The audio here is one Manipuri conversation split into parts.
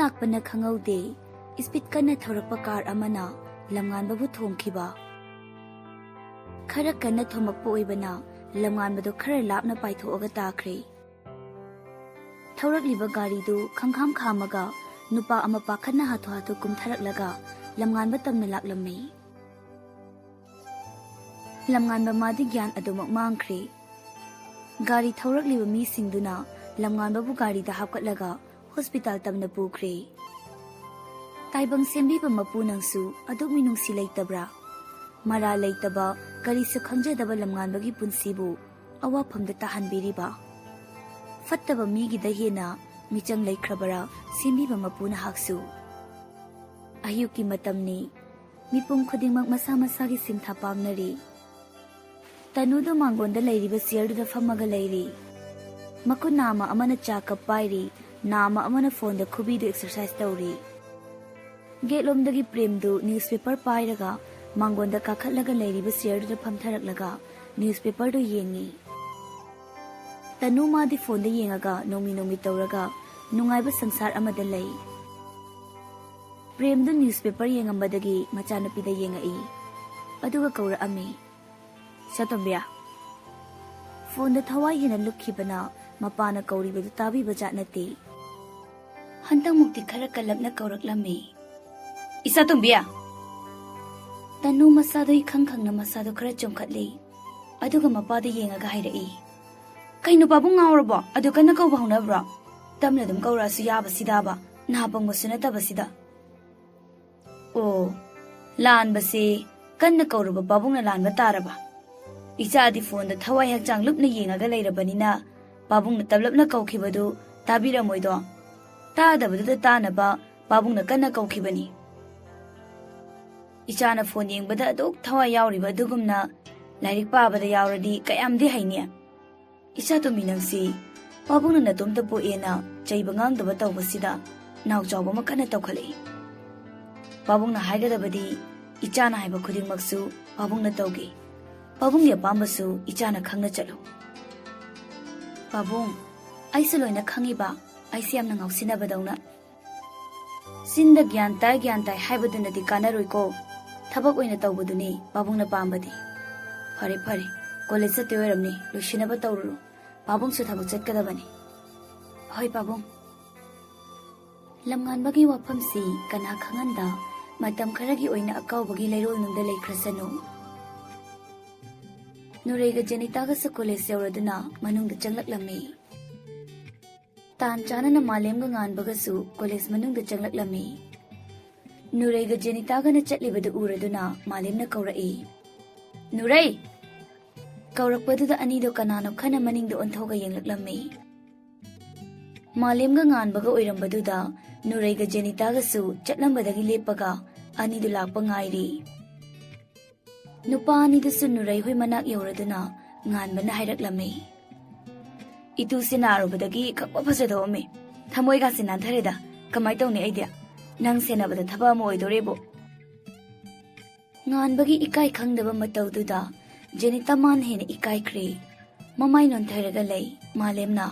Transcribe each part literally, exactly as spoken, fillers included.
ꯂꯥꯛꯄꯅ ꯈꯪꯍꯧꯗꯦ꯫ ꯏꯁꯄꯤꯠ ꯀꯟꯅ ꯊꯧꯔꯛꯄ ꯀꯥꯔ ꯑꯃꯅ ꯂꯝꯉꯥꯟꯕꯕꯨ ꯊꯣꯝꯈꯤꯕ꯫ ꯈꯔ ꯀꯟꯅ ꯊꯣꯝꯃꯛꯄ ꯑꯣꯏꯕꯅ ꯂꯝꯉꯥꯟꯕꯗꯣ ꯈꯔ ꯂꯥꯞꯅ ꯄꯥꯏꯊꯣꯛꯑꯒ ꯇꯥꯈ꯭ꯔꯦ꯫ ꯊꯧꯔꯛꯂꯤꯕ ꯒꯥꯔꯤꯗꯨ ꯈꯪꯈꯥꯝ ꯈꯥꯝꯃꯒ ꯅꯨꯄꯥ ꯑꯃ ꯄꯥꯈꯠꯅ ꯍꯥꯊꯨ ꯍꯥꯊꯨ ꯀꯨꯝꯊꯔꯛꯂꯒ ꯂꯝꯉꯥꯟꯕ ꯇꯝꯅ ꯂꯥꯛꯂꯝꯃꯤ꯫ ꯂꯝꯉꯥꯟꯕ ꯃꯥꯗꯤ ꯒ꯭ꯌꯥꯟ ꯑꯗꯨꯃꯛ ꯃꯥꯡꯈ꯭ꯔꯦ꯫ ꯒꯥꯔꯤ ꯊꯧꯔꯛꯂꯤꯕ ꯃꯤꯁꯤꯡꯗꯨꯅ ꯂꯝꯉꯥꯟꯕꯕꯨ ꯒꯥꯔꯤꯗ ꯍꯥꯞꯀꯠꯂꯒ ꯍꯣꯁꯄꯤꯇꯥꯜ ꯇꯝꯅ ꯄꯨꯈ꯭ꯔꯦ꯫ ꯇꯥꯏꯕꯪ ꯁꯦꯝꯕꯤꯕ ꯃꯄꯨ, ꯅꯪꯁꯨ ꯑꯗꯨꯛ ꯃꯤꯅꯨꯡꯁꯤ ꯂꯩꯇꯕ꯭ꯔꯥ? ꯃꯔꯥ ꯂꯩꯇꯕ, ꯀꯔꯤꯁꯨ ꯈꯪꯖꯗꯕ ꯂꯝꯉꯥꯟꯕꯒꯤ ꯄꯨꯟꯁꯤꯕꯨ ꯑꯋꯥꯐꯝꯗ ꯇꯥꯍꯟꯕꯤꯔꯤꯕ꯫ ꯐꯠꯇꯕ ꯃꯤꯒꯤꯗ ꯍꯦꯟꯅ ꯃꯤꯆꯪ ꯂꯩꯈ꯭ꯔꯕꯔꯥ ꯁꯦꯝꯕꯤꯕ ꯃꯄꯨ ꯅꯍꯥꯛꯁꯨ? ꯑꯌꯨꯛꯀꯤ ꯃꯇꯝꯅꯤ꯫ ꯃꯤꯄꯨꯝ ꯈꯨꯗꯤꯡꯃꯛ ꯃꯁꯥ ꯃꯁꯥꯒꯤ ꯁꯤꯟꯊꯥ ꯄꯥꯡꯅꯔꯤ꯫ ꯇꯅꯨꯗꯣ ꯃꯥꯡꯒꯣꯟꯗ ꯂꯩꯔꯤꯕ ꯆꯤꯌꯔꯗꯨꯗ ꯐꯝꯃꯒ ꯂꯩꯔꯤ꯫ ꯃꯈꯨꯠ ꯅꯥꯝꯃ ꯑꯃꯅ ꯆꯥ ꯀꯞ ꯄꯥꯏꯔꯤ, ꯅꯥꯝꯃ ꯑꯃꯅ ꯐꯣꯟꯗ ꯈꯨꯕꯤꯗꯨ ꯑꯦꯛꯁꯔꯁꯥꯏꯁ ꯇꯧꯔꯤ꯫ ꯒꯦꯠꯂꯣꯝꯗꯒꯤ ꯄ꯭ꯔꯦꯝꯗꯨ ꯅ꯭ꯌꯨꯁꯄꯦꯄꯔ ꯄꯥꯏꯔꯒ ꯃꯥꯡꯒꯣꯟꯗ ꯀꯥꯈꯠꯂꯒ ꯂꯩꯔꯤꯕ ꯆꯤꯌꯔꯗꯨꯗ ꯐꯝꯊꯔꯛꯂꯒ ꯅ꯭ꯌꯨꯁꯄꯦꯄꯔꯗꯨ ꯌꯦꯡꯉꯤ꯫ ꯇꯅꯨ ꯃꯥꯗꯤ ꯐꯣꯟꯗ ꯌꯦꯡꯉꯒ ꯅꯣꯡꯃꯤ ꯅꯣꯡꯃꯤ ꯇꯧꯔꯒ ꯅꯨꯡꯉꯥꯏꯕ ꯁꯪꯁꯥꯔ ꯑꯃꯗ ꯂꯩ꯫ ꯄ꯭ꯔꯦꯝꯗꯨ ꯅ꯭ꯌꯨꯁꯄꯦꯄꯔ ꯌꯦꯡꯉꯝꯕꯗꯒꯤ ꯃꯆꯥꯅꯨꯄꯤꯗ ꯌꯦꯡꯉꯛꯏ꯫ ꯑꯗꯨꯒ ꯀꯧꯔꯛꯑꯝꯃꯤ, "ꯁꯥꯇꯣꯝꯕꯤ!" ꯐꯣꯟꯗ ꯊꯋꯥꯏ ꯍꯦꯟꯅ ꯂꯨꯞꯈꯤꯕꯅ ꯃꯄꯥꯅ ꯀꯧꯔꯤꯕꯗꯨ ꯇꯥꯕꯤꯕ ꯖꯥꯠ ꯅꯠꯇꯦ꯫ ꯍꯟꯗꯛꯃꯨꯛꯇꯤ ꯈꯔ ꯀꯜꯂꯞꯅ ꯀꯧꯔꯛꯂꯝꯃꯤ, "ꯏꯆꯥꯇꯣꯝꯕꯤ!" ꯇꯅꯨ ꯃꯁꯥꯗꯣ ꯏꯈꯪ ꯈꯪꯅ ꯃꯁꯥꯗꯣ ꯈꯔ ꯆꯨꯝꯈꯠꯂꯤ꯫ ꯑꯗꯨꯒ ꯃꯄꯥꯗ ꯌꯦꯡꯉꯒ ꯍꯥꯏꯔꯛꯏ, "ꯀꯩꯅꯣ ꯄꯥꯕꯨꯡ, ꯉꯥꯎꯔꯕꯣ? ꯑꯗꯨ ꯀꯟꯅ ꯀꯧꯕ ꯍꯧꯅꯕ꯭ꯔꯣ? ꯇꯞꯅ ꯑꯗꯨꯝ ꯀꯧꯔꯛꯑꯁꯨ ꯌꯥꯕꯁꯤꯗꯥꯕ, ꯅꯥ ꯄꯪꯕꯁꯨ ꯅꯠꯇꯕꯁꯤꯗ?" ꯑꯣ, ꯂꯥꯟꯕꯁꯦ ꯀꯟꯅ ꯀꯧꯔꯨꯕ ꯄꯥꯕꯨꯡꯅ ꯂꯥꯟꯕ ꯇꯥꯔꯕ? ꯏꯆꯥꯗꯤ ꯐꯣꯟꯗ ꯊꯋꯥꯏ ꯍꯛꯆꯥꯡ ꯂꯨꯞꯅ ꯌꯦꯡꯉꯒ ꯂꯩꯔꯕꯅꯤꯅ ꯄꯥꯕꯨꯡꯅ ꯇꯞꯂꯞꯅ ꯀꯧꯈꯤꯕꯗꯨ ꯇꯥꯕꯤꯔꯝꯃꯣꯏꯗꯣ꯫ ꯇꯥꯗꯕꯗꯨꯗ ꯇꯥꯅꯕ ꯄꯥꯕꯨꯡꯅ ꯀꯟꯅ ꯀꯧꯈꯤꯕꯅꯤ꯫ ꯏꯆꯥꯅ ꯐꯣꯟ ꯌꯦꯡꯕꯗ ꯑꯗꯨꯛ ꯊꯋꯥꯏ ꯌꯥꯎꯔꯤꯕ ꯑꯗꯨꯒꯨꯝꯅ ꯂꯥꯏꯔꯤꯛ ꯄꯥꯕꯗ ꯌꯥꯎꯔꯗꯤ ꯀꯌꯥꯝꯗꯤ ꯍꯩꯅꯤ꯫ ꯏꯆꯥ ꯇꯣꯝꯕꯤ, ꯅꯪꯁꯤ ꯄꯥꯕꯨꯡꯅ ꯅꯇꯣꯝꯇ ꯄꯣꯛꯑꯦꯅ ꯆꯩꯕ ꯉꯥꯡꯗꯕ ꯇꯧꯕꯁꯤꯗ ꯅꯥꯎꯆꯥꯎꯕ ꯑꯃ ꯀꯟꯅ ꯇꯧꯈꯠꯂꯛꯏ꯫ ꯄꯥꯕꯨꯡꯅ ꯍꯥꯏꯒꯗꯕꯗꯤ ꯏꯆꯥꯅ ꯍꯥꯏꯕ ꯈꯨꯗꯤꯡꯃꯛꯁꯨ ꯄꯥꯕꯨꯡꯅ ꯇꯧꯒꯦ꯫ ꯄꯥꯕꯨꯡꯒꯤ ꯑꯄꯥꯝꯕꯁꯨ ꯏꯆꯥꯅ ꯈꯪꯅ ꯆꯠꯂꯨ꯫ ꯄꯥꯕꯨꯡ, ꯑꯩꯁꯨ ꯂꯣꯏꯅ ꯈꯪꯉꯤꯕ, ꯑꯩꯁꯦ ꯌꯥꯝꯅ ꯉꯥꯎꯁꯤꯟꯅꯕꯗꯧꯅ꯫ ꯆꯤꯟꯗ "ꯒ꯭ꯌꯥꯟ ꯇꯥꯏ, ꯒ꯭ꯌꯥꯟ ꯇꯥꯏ" ꯍꯥꯏꯕꯗꯨꯅꯗꯤ ꯀꯥꯟꯅꯔꯣꯏꯀꯣ꯫ ꯊꯕꯛ ꯑꯣꯏꯅ ꯇꯧꯕꯗꯨꯅꯤ ꯄꯥꯕꯨꯡꯅ ꯄꯥꯝꯕꯗꯤ꯫ ꯐꯔꯦ, ꯐꯔꯦ, ꯀꯣꯂꯦꯖ ꯆꯠꯇꯣꯏ ꯑꯣꯏꯔꯝꯅꯤ, ꯂꯣꯏꯁꯤꯟꯅꯕ ꯇꯧꯔꯨꯔꯣ꯫ ꯄꯥꯕꯨꯡꯁꯨ ꯊꯕꯛ ꯆꯠꯀꯗꯕꯅꯤ꯫ ꯍꯣꯏ, ꯄꯥꯕꯨꯡ꯫ ꯂꯝꯉꯥꯟꯕꯒꯤ ꯋꯥꯐꯝꯁꯤ ꯀꯅꯥ ꯈꯪꯍꯟꯗ, ꯃꯇꯝ ꯈꯔꯒꯤ ꯑꯣꯏꯅ ꯑꯀꯥꯎꯕꯒꯤ ꯂꯩꯔꯣꯜꯅꯨꯡꯗ ꯂꯩꯈ꯭ꯔꯁꯅꯨ꯫ ꯅꯨꯔꯩꯒ ꯖꯦꯅꯤꯇꯥꯒꯁꯨ ꯀꯣꯂꯦꯖ ꯌꯧꯔꯗꯨꯅ ꯃꯅꯨꯡꯗ ꯆꯪꯂꯛꯂꯝꯃꯤ꯫ ꯇꯥꯟ ꯆꯥꯅꯅ ꯃꯥꯂꯦꯝꯒ ꯉꯥꯟꯕꯒꯁꯨ ꯀꯣꯂꯦꯖ ꯃꯅꯨꯡꯗ ꯆꯪꯂꯛꯂꯝꯃꯤ꯫ ꯅꯨꯔꯩꯒ ꯖꯦꯅꯤꯇꯥꯒꯅ ꯆꯠꯂꯤꯕꯗꯨ ꯎꯔꯗꯨꯅ ꯃꯥꯂꯦꯝꯅ ꯀꯧꯔꯛꯏ, "ꯅꯨꯔꯩ!" ꯀꯧꯔꯛꯄꯗꯨꯗ ꯑꯅꯤꯗꯣ ꯀꯅꯥꯅꯣ ꯈꯟꯅ ꯃꯅꯤꯡꯗ ꯑꯣꯟꯊꯣꯛꯑꯒ ꯌꯦꯡꯂꯛꯂꯝꯃꯤ꯫ ꯃꯥꯂꯦꯝꯒ ꯉꯥꯟꯕꯒ ꯑꯣꯏꯔꯝꯕꯗꯨꯗ ꯅꯨꯔꯩꯒ ꯖꯦꯅꯤꯇꯥꯒꯁꯨ ꯆꯠꯂꯝꯕꯗꯒꯤ ꯂꯦꯞꯄꯒ ꯑꯅꯤꯗꯨ ꯂꯥꯛꯄ ꯉꯥꯏꯔꯤ꯫ ꯅꯨꯄꯥ ꯑꯅꯤꯗꯨꯁꯨ ꯅꯨꯔꯩ ꯍꯣꯏ ꯃꯅꯥꯛ ꯌꯧꯔꯗꯨꯅ ꯉꯥꯟꯕꯅ ꯍꯥꯏꯔꯛꯂꯝꯃꯤ, "ꯏꯇꯨꯁꯦ ꯅꯥꯔꯨꯕꯗꯒꯤ ꯈꯪꯐ ꯐꯖꯊꯣꯛꯑꯝꯃꯤ꯫ ꯊꯃꯣꯏꯒꯥꯁꯦ ꯅꯥꯟꯊꯔꯦꯗ꯫ ꯀꯃꯥꯏ ꯇꯧꯅꯤ ꯑꯩꯗꯤ? ꯅꯪ ꯁꯦꯟꯅꯕꯗ ꯊꯕꯛ ꯑꯃ ꯑꯣꯏꯗꯣꯔꯦꯕꯨ?" ꯉꯥꯟꯕꯒꯤ ꯏꯀꯥꯏ ꯈꯪꯗꯕ ꯃꯇꯧꯗꯨꯗ ꯖꯦꯅꯤꯇꯥ ꯃꯥꯅ ꯍꯦꯟꯅ ꯏꯀꯥꯏꯈ꯭ꯔꯦ꯫ ꯃꯃꯥꯏ ꯅꯣꯟꯊꯔꯒ ꯂꯩ ꯃꯥꯂꯦꯝꯅ꯫